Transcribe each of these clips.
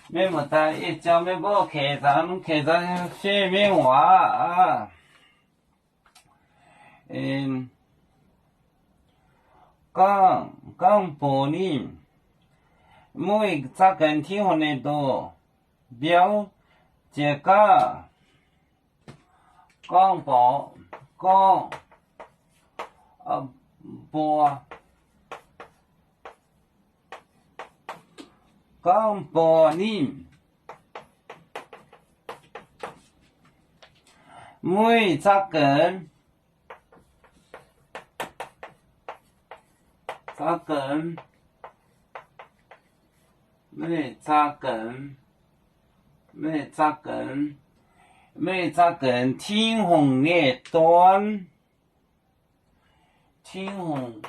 Mienh muoz-doic, ih jauv mienh mbuo keix zanc, keix zanc se mienh waac aqv. Gorngv, gorngv mbuox ninh, mueiz za'gengh Tin-Hungh ninh ndoh, mbiauz jiex gaav. Gorngv mbuox, gorngv, mbuox, gorngv mbuox ninh, mueiz za'gengh, za'gengh, meih za'gengh, meih za'gengh, meih za'gengh Tin-Hungh nyei dorn. Tin-Hungh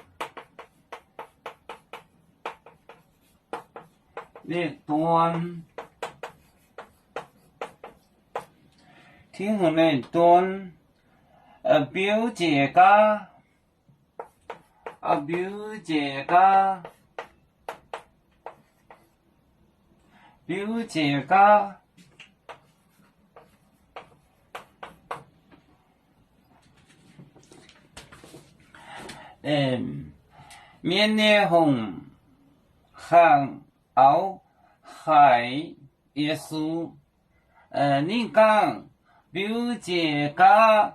nyei dorn. Tin-Hungh nyei dorn, mbiauz jiex gaav, mbiauz jiex gaav, mbiauz jiex gaav. Mienh nyei hungh, hangx auv haiz Yesu. Ninh gorngv, mbiauz jiex gaav,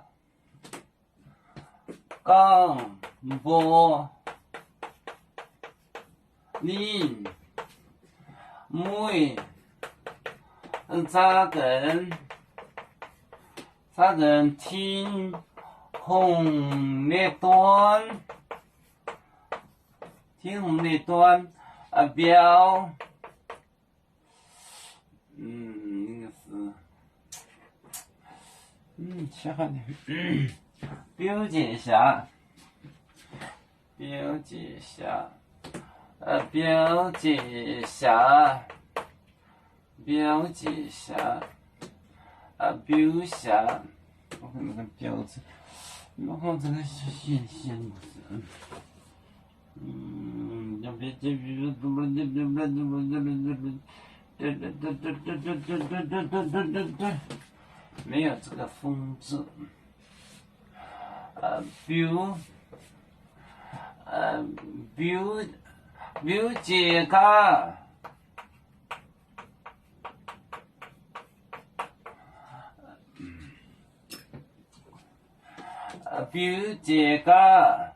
gorngv mbuox ninh, mueiz za'gengh, za'gengh Tin-Hungh nyei dorn, Tin-Hungh nyei dorn, mbiauz biauz jiex siaaux, biauz jiex siaaux, biauz jiex siaaux, biauz jiex siaaux, biauz siaaux. Biu, biu, biu jiex gaax. Biu jiex gaax.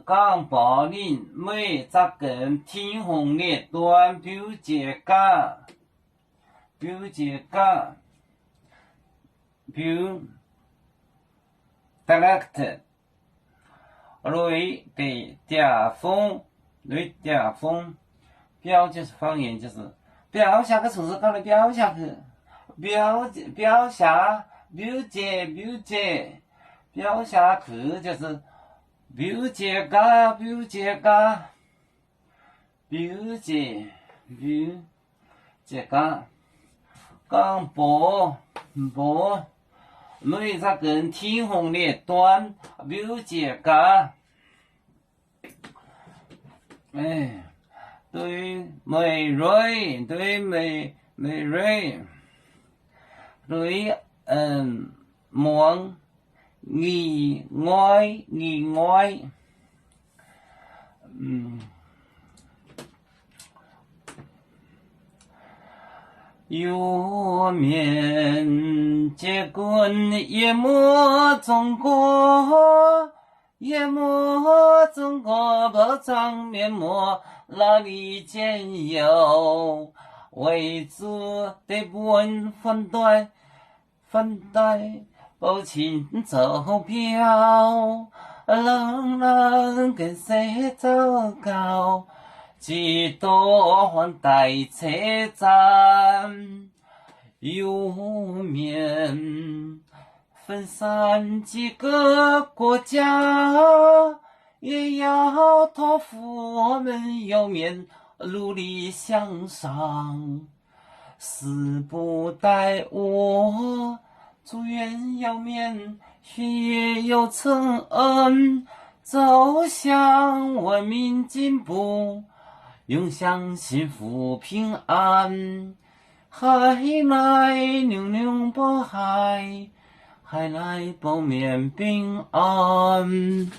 Gangh borx ninh meih za'gengh Tin-Hungh nyei dorn biu jiex gaax. Biu jiex gaax. Biu, direct, lui deic-fungv, lui deic-fungv. Biauv 就是方言, 就是 biauv xax ga'cungc se gorngv biauv xax kuv, biauv, biauv xax, biu jiex, biu jiex, biauv xax kuv 就是 biu jiex gaax, biu jiex gaax. Biu jiex, biu jiex gaax. Gangh borx, borx meih za'gengh Tin-Hungh nyei dorn biu jiex gaax. Duih meih rueiv, duih meih, meih rueiv, duih muangx, nyic ngoiv, nyic ngoiv. Yuoz mienh jiex gunv yiem wuov Zong-Guoqv, yiem wuov Zong-Guoqv bouv zangv mienh muoz la'li jienv youh, weic zuqc deic-bung fun doix, fun doix bouv cin zoux biauv, laangh laangh gengh se zauv gauh, jiex duqv huaang daic ceix zaanv. Yuoz mienh 分散几个国家，也要托付我们幼面努力向上。死不带我，祝愿幼面学业有成恩，走向文明进步。永享幸福平安。海内牛牛波海，海内保免平安。